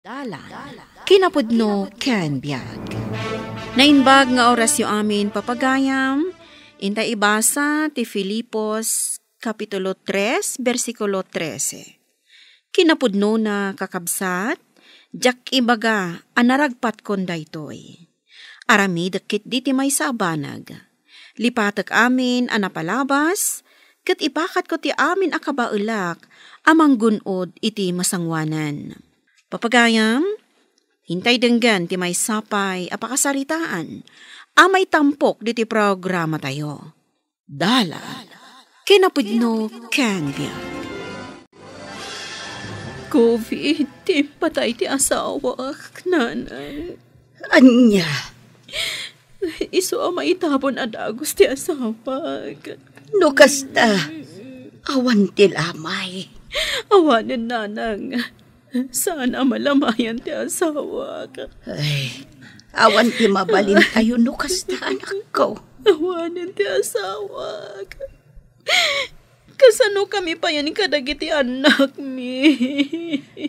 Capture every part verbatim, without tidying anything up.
Dalan, kinapudno ken biag. Naimbag nga orasyo amin, papagayam, inta ibasa ti Filipos, Kapitulo tres, bersikulo trese. Kinapudnona, kakabsat, diak ibaga a naragpatkon daytoy. Aramidek ketdi ti maysa a banag. Lipatek amin a napalabas, ket ipakatko ti amin a kabaelak a manggun-od iti masangoanan. Papagayam, intay denggen ti maysa pay a pakasaritaan a maitampok ditoy programatayo. Dalan, kinapudno ken biag. Covid ti impatay ti asawak, nanang. Ania? Isu a maitabon a dagus ti asawak. No kasta, awan ti lamay. Awanen, nanang. Saan a malamayan ti asawak. Ay, awan ti mabalintayo no kasta, anakko. Awanen ti asawak. Kasano kami payen kadagiti annakmi?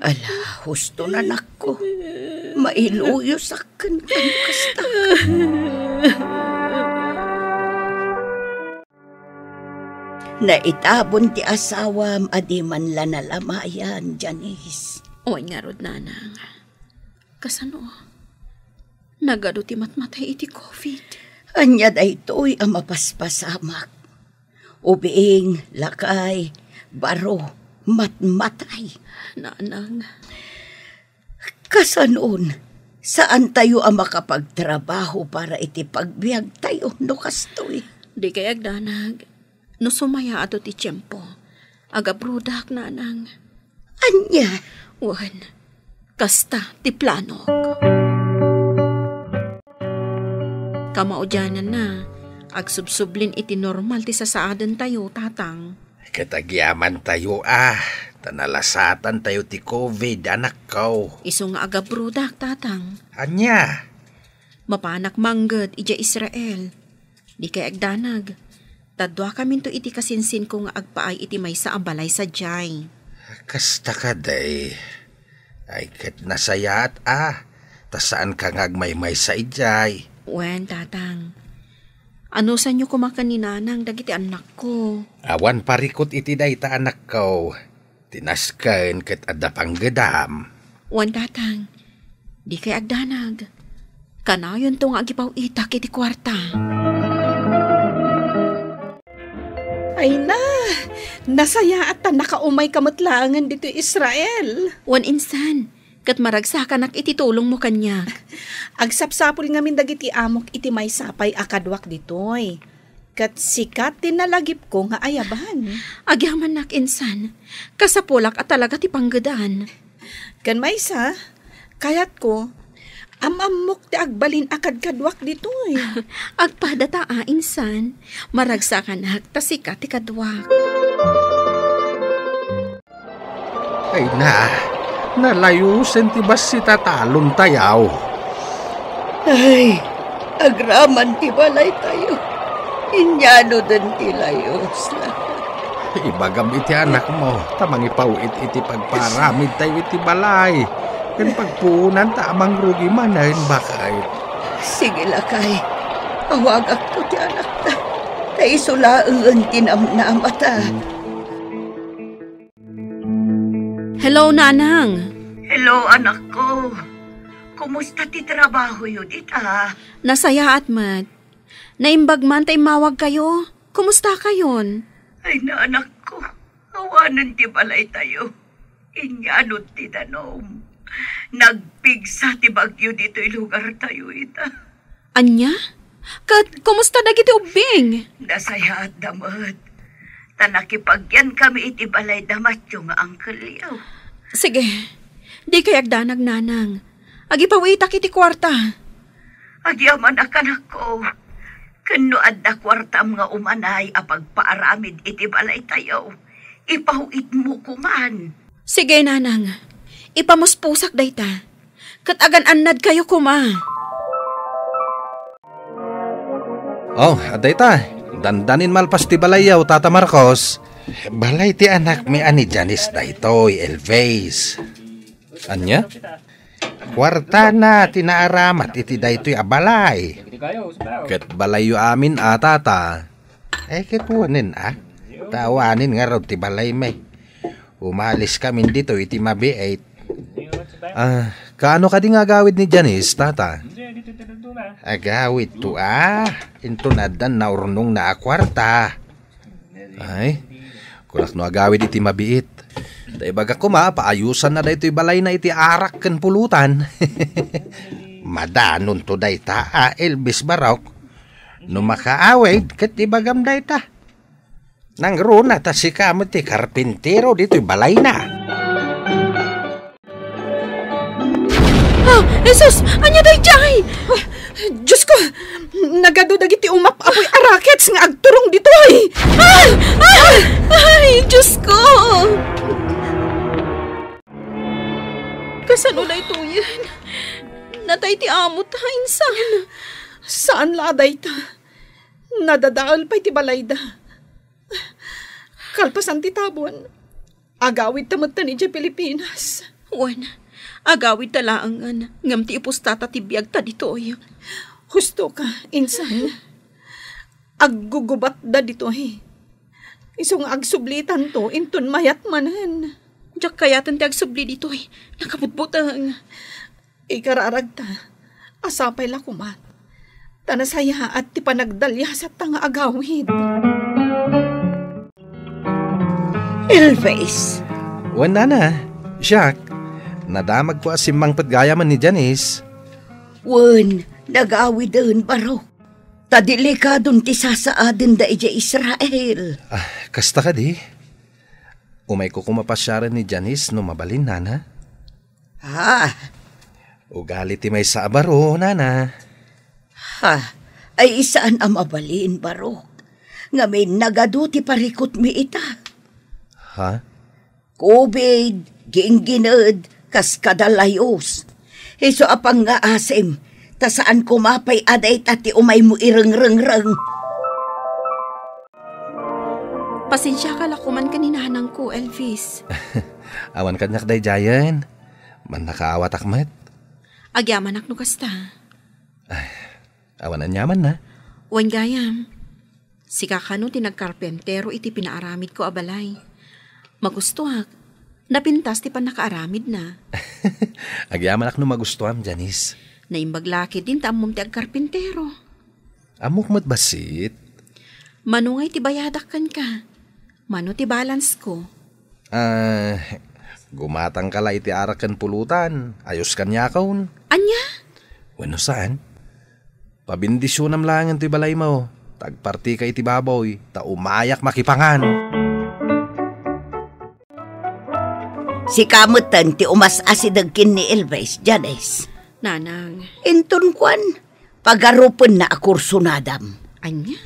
Ala, husto, anakko. Mailuyosak kenka no kasta. Naitabon ti asawam a di man la nalamayan, Janice. Wen ngarud, nanang. Kasano? Nagadu ti matmatay iti covid. Ania daytoy a mapaspasamak? Ubing, lakay, baro, matmatay. Nanang. Kasanon, saantayo a makapagtrabaho para iti pagbiagtayo no kastoy? Di kay agdanag. No sumayaat ti tiempo, agabrodak, nanang. Ania? Wen, kasta ti planok. Kamaudiananna, agsubsublin iti normal ti sasaadentayo, tatang. Ket agyamantayo a, ta nalasatantayo ti covid, anakko. Isu nga agabrodak, tatang. Ania? Mapanak mangged idiay Israel. Di kay agdanag. Ta duakaminto iti kasinsinko nga agpaay iti maysa a balay sadiay. Kasta kadi. Ay, ket nasayaat a, ta saanka nga agmaymaysa idiay. Wen, tatang. Anusanyo koma ken ni nanang dagiti annakko? Awan parikut iti dayta, anakko. Ti nasken ket adda panggedam. Wen, tatang. Di kay agdanag. Kanayonto nga agipaw-itak iti kuarta. Ay na, nasayaat ta nakaumayka met laengen ditoy Israel. Wen, insan, ket maragsakanak iti tulongmo kaniak. Agsapsapul ngamin dagiti amok iti maysa pay a kaduak ditoy. Ket sika ti nalagipko nga ayaban. Agyamannak, insan. Kasapulak a talaga ti panggedan. Ken maysa, kayatko, am-ammok ti agbalin a kadkaduak ditoy. Agpada ta a, insan. Maragsakanak ta sika ti kaduak. Ay na, nalayosen ti bassit a talontayo. Ay, agraman ti balaytayo. Inyanoden ti layos. Ibagam iti anakmo, ta mangipaw-it iti pagparamidtayo iti balay. Ken pagpuonanta a mangrugi manen, baket. Sige, lakay. Awagakto ti anakta. Ta isu laengen ti namnamata. Hello, Nanang. Hello, anakko. Kumusta ti trabahoyo dita? Nasayaat met. Naimbag man ta immawagkayo. Kumustakayon? Ay na, anakko. Awanen ti balaytayo. Inyano ti danom. Nagpigsa ti bagyo ditoy lugartayo ita. Ania? Ket kumusta dagiti ubbing? Nasayaatda met. Ta nakipagyankami iti balay da Matyo nga angkelyo. Sige. Di kay agdanag, Nanang. Agipawitak iti kuarta. Agyamanak, anakko. Ken no adda kuartam nga umanay a pagpaaramid iti balaytayo, ipaw-itmo koman. Sige, Nanang. Ipamuspusak dayta. Ket agan-annadkayo koma. Oh, adda ita. Dandanin malpas ti balayyo, Tata Marcos. Balay ti anakmi a ni Janice daytoy, Elvis. Ania? Kuartana ti naaramat iti daytoy a balay. Ket balayyo amin a, Tata. Eh, ket wen a. Ta awanen ngarud ti balaymi. Umaliskamin ditoy iti mabiit. Ah, kaano kadi nga agawid ni Janice, Tata? Agawidto a. Inton addan naurnongna a kuarta. Ay, kunak no agawid iti mabiit. Ta ibagak koma, paayusanna daytoy balayna iti arak ken pulutan. Madanonto dayta a, Elvis Barok. No makaawid, ket ibagam dayta. Nangruna ta sika met ti karpintero ditoy balayna. Ah, Jesus! Ania daydiay? Ah, Diyos ko! Nagadu dagiti umap-apoy a rockets nga agturong ditoy! Ah! Ah! Ay, Diyos ko! Kasano daytoyen? Natay ti amo ta, insan. Saan la a dayta. Nadadael pay ti balayda. Kalpasan ti tabon, agawidta metten idiay Pilipinas. Wen, agawidta laengen, ngem ti ipustata ti biagta ditoy. Husto ka, insan. Aggugubatda ditoy. Isu nga agsublitanto inton mayat manen. Diak kayaten ti agsubli ditoy. Nakabutbuteng. Ikararagta a sapay la koma ta nasayaat ti panagdaliasatta nga agawid. Elvis. Wen, nana, siak, nadamagko a simmangpet gayam ni Janice. Wen, nagawiden, Barok. Ta delikadon ti sasaadenda idiay Israel. Ah, kasta kadi? Umayko koma pasiaren ni Janice no mabalin, nana? Ha? Ugali ti maysa a baro, nana. Ha? Ay, saan a mabalin, Barok. Ngamin, nagadu ti parikutmi ita. Ha? Covid, ginggined, kas kada layus. Isu a pangngaasim, ta saan koma pay a dayta ti umaymo irengrengreng. Pasensiaka la koman ken ni nanangko, Elvis. Awan kaniak daydiayen. Mannakaawatak met. Agyamanak no kasta. Ay, awan aniamanna. Wen gayam. Sika kano ti nagkarpentero iti pinaaramidko a balay. Magustoak. Napintas ti pannakaaramidna. Agyamanak no magustoam, Janice. Naimbag la ketdin ta ammom ti agkarpentero. Ammok met bassit. Mano ngay ti bayadak kenka? Mano ti balance ko? Ah, gumatangka la iti arak ken pulutan. Ayos kaniakon. Ania? Wenno saan? Pabendisionam laengen toy balaymo. Ta agpartika iti baboy, ta umayak makipangan. Sika metten ti umas-asideg ken ni Elvis, Janice. Nanang. Inton kuan, pagarupenna a kursunadam. Ania?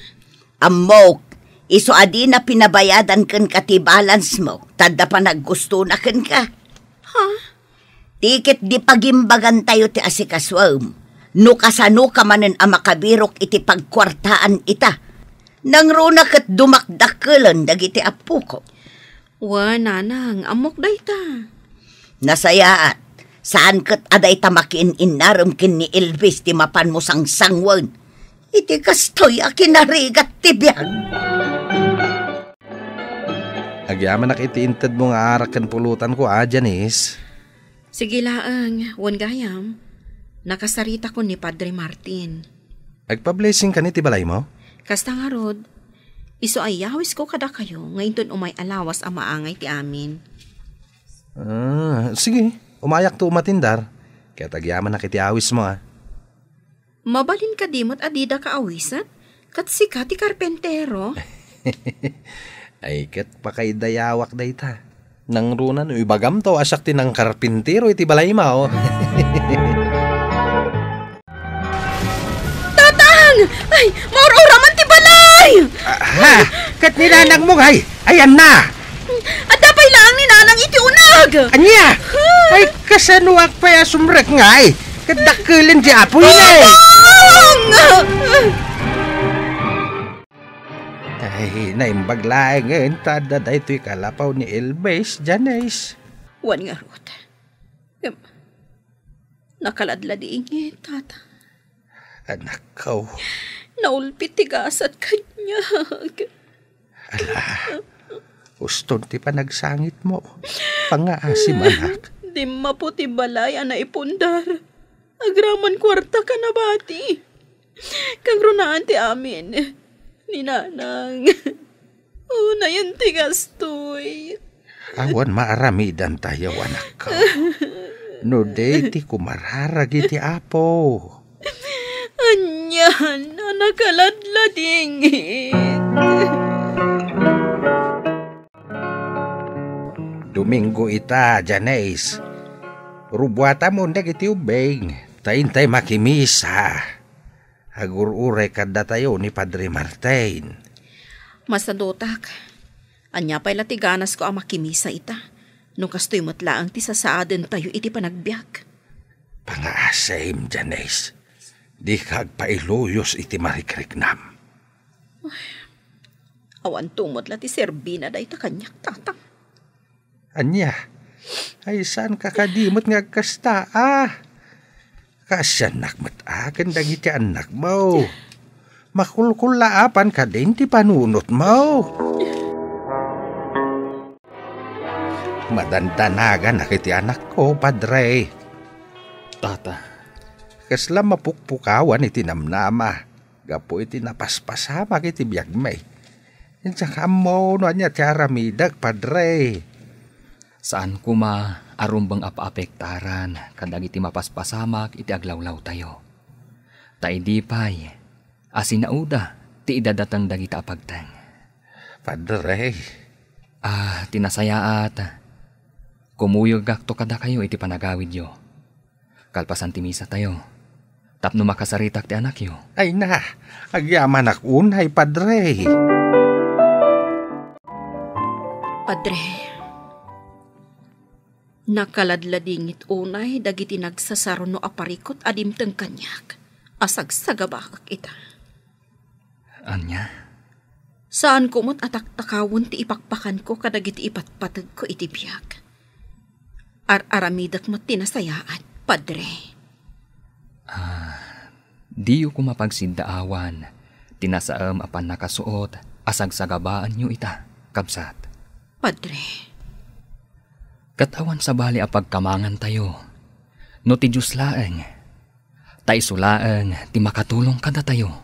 Ammok, isu a dina pinabayadan kenka ti balance mo, ta adda panaggustona kenka. Ha? Ti ket di pagimbagantayo ti asikasuem, no kasanoka manen a makabirok iti pagkuartaan ita. Nangruna ket dumakdakkelen dagiti appoko. Wen, nanang, ammok dayta. Nasayaat, saan ket a dayta makiin-innarem ken ni Elvis ti mapanmo sangsangwen. Iti kastoy a kinarigat ti biag. Agyamanak iti intedmo nga arak ken pulutanko, a, Janice. Sige laeng, wen gayam, nakasaritakon ni Padre Martin. Agpa-blessing kani ti balaymo? Kasta ngarud, isu a iyawisko kadakayo nga inton umay a lawas a maangay ti amin. Ah, sige, umayakto umatindar. Ket agyamanak iti awismo, a. Mabalin kadi met a dida kaawisan? Ket sika ti karpentero? Ay, ket pakaidayawak dayta. Nangruna no ibagamto a siak ti nangkarpintero iti balaymo. Tatang! Ay, maur-uraman ti balay! Ah, ha? Ket ni nanangmo, ay, ayanna! Adda pay laeng ni nanang iti uneg! Ania? Ay, kasanoak pay a sumrek ngay? Ket dakkelen ti apoy, ne? Tatang! Ay, naimbag laengen ta adda daytoy kalapaw ni Elvis, Janice. Wen ngarud. Em, a kaladladingit, Tata. Anakko. Naulpit ti gasat kaniak. Ala, uston ti panagsangitmo. Pangngaasim, anak. Dimmapo ti balay a naipundar. Agraman kuarta ka nabati. Kangrunaan ti amin. Ni Nanang. Unayen ti gastoy. Awan maaramidantayo, anakko. No di ti kumararag iti Apo. Anian a nakaladladingit. Domingo ita, Janice. Rubuatamon dagiti ubbing, ta intay makimisa. Agur-uray kaddatayo ni Padre Martin. Masadutak. Ania pay la ti ganasko a makimisa ita? No kastoy met laeng ti sasaadentayo iti panagbiag. Pangngaasim, Janice. Dika agpailuyos iti marikriknam. Awan tumod la ti serbina dayta kaniak, Tata. Ania? Ay, saan ka kadi met nga agkasta, a? Kaasiannak met a ken dagiti annakmo. Makulkullaapan kadin ti panunotmo. Madandanaganak iti anakko, Padre. Tata. Kasla mapukpukawan iti namnama gapu iti napaspasamak iti biagmi. Diak ammo no ania ti aramidek, Padre. Saan koma a rumbeng a paapektaran kadagiti mapaspasamak iti aglawlawtayo. Ta idi pay a sinauda ti idadateng dagita a pagteng. Padre. Ah, ti nasayaat, kumuyogakto kadakayo iti panagawidyo. Kalpasan ti misatayo, tapno makasaritak ti anakyo. Ay na, agyamanak unay, Padre. Padre, nakaladladingit unay dagiti nagsasaruno a parikut a dimteng kaniak a sagsagabaek ita. Ania? Saanko met a taktakawen ti ipakpakanko kadagiti ipatpategko iti biag. Ar-aramidek met ti nasayaat, Padre. Ah, diyo koma pagsiddaawan ti nasaem a pannakasuot a sagsagabaanyo ita, kabsat. Padre. Ket awan sabali a pagkamangantayo no ti Dios laeng. Ta isu laeng ti makatulong kadatayo,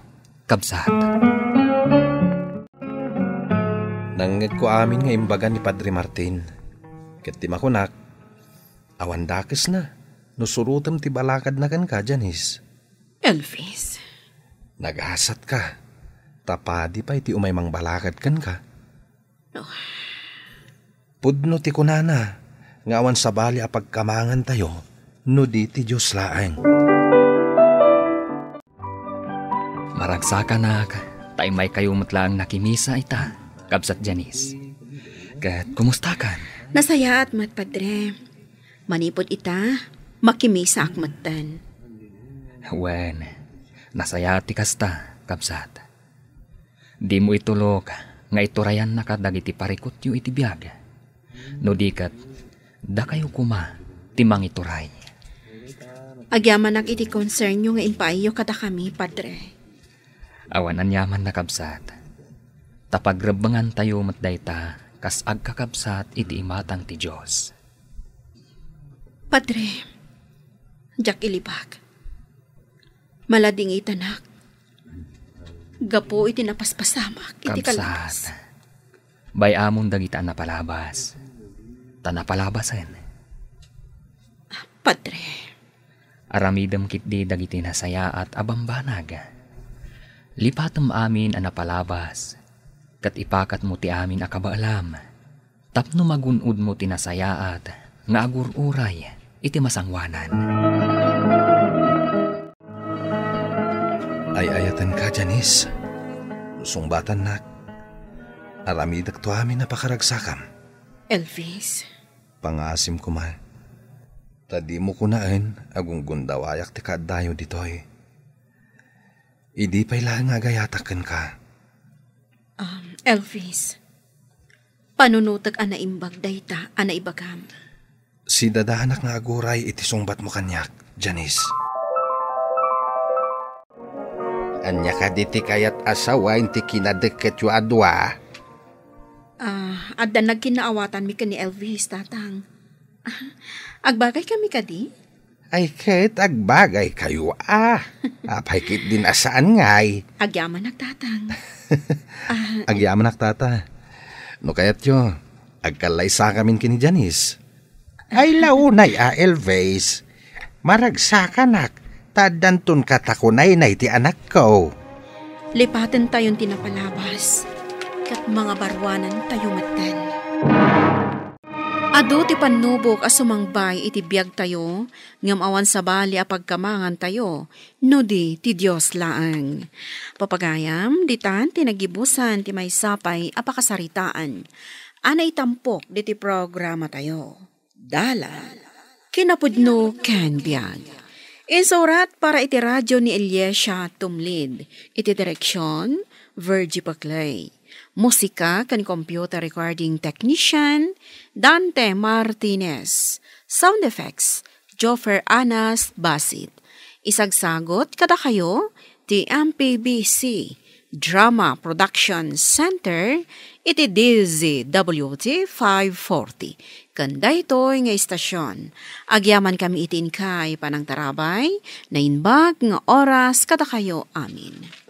kabsat. Nangngegko amin nga imbaga ni Padre Martin, ket ti makunak, awan dakesna no surotem ti balakadna kenka, Janice. Elvis. Nagasatka, ta padi pay ti umay mangbalakad kenka. Oh. Pudno ti kunana nga awan sabali a pagkamangantayo no di ti Dios laeng. Maragsakanak, ta immaykayo met laeng nakimisa ita, kabsat Janice. Ket kumustakan? Nasayaat met, Padre. Manipud ita, makimisaak metten. Wen, nasayaat ti kasta, kabsat. Dimo itulok nga iturayanna kadagiti parikutyo iti biag. No di ket, dakayo koma ti mangituray. Agyamanak iti konsernyo nga impaayyo kadakami, Padre. Awan aniaman, nakabsat. Ta pagrebbengantayo met dayta kas agkakabsat iti imatang ti Dios. Padre, diak ilibak. Maladingitanak gapu iti napaspasamak iti kalagas. Kabsat, bay-amon dagita a napalabas. Ta napalabasen. Padre. Aramidem ketdi dagiti nasayaat a bambanag. Lipatem amin a napalabas, ket ipakatmo ti amin a kabaelam. Tapno magun-odmo ti nasayaat nga agur-uray iti masangoanan. Ay-ayatenka, Janice. Sungbatannak, aramidekto amin a pakaragsakam. Elvis. Pangngaasim koma. Ta dimo kunaen a gunggundawayak ti kaaddayo ditoy. Idi pay laeng nga agayatak kenka. Um, Elvis. Panunotek a naimbag dayta a naibagam. Sidadanak nga aguray iti sungbatmo kaniak. Janice. Ania kadi ti kayat a sawen ti kinadeketyo a dua? Ah, adda nagkinnaawatanmi ken ni Elvis, Tatang. Ah, agbagay kami kadi? Ay, ket agbagay kayo, ah. Apay ket din a saan ngay? Agyamanak, Tatang. Ah, Agyamanak, Tata. No kayatyo, agkallaysa kamin ken ni Janice. Ay, launay a, Elvis. Maragsakanak, ta addanton katakunaynay ti anakko. Lipatentayon ti napalabas, ket mangabaruanantayo metten. Adu ti pannubok a sumangbay iti biagtayo, ngem awan sabali a pagkamangantayo, no di ti Dios laeng. Papagayam, ditan ti nagibusan ti maysa pay a pakasaritaan a naitampok diti programatayo. Dalan, kinapudno ken biag. Insurat para iti radyo ni Eliesa Tumlid. Iti direksion, Virgie Paclay. Musika ken computer recording technician, Dante Martinez. Sound effects, Joffer Anas Basit. Isagsagot kadakayo ti M P B C Drama Production Center iti D Z W T five forty. Ken daytoy nga istasyon, agyaman kami iti inkay panangtarabay, naimbag nga oras kadakayo amin.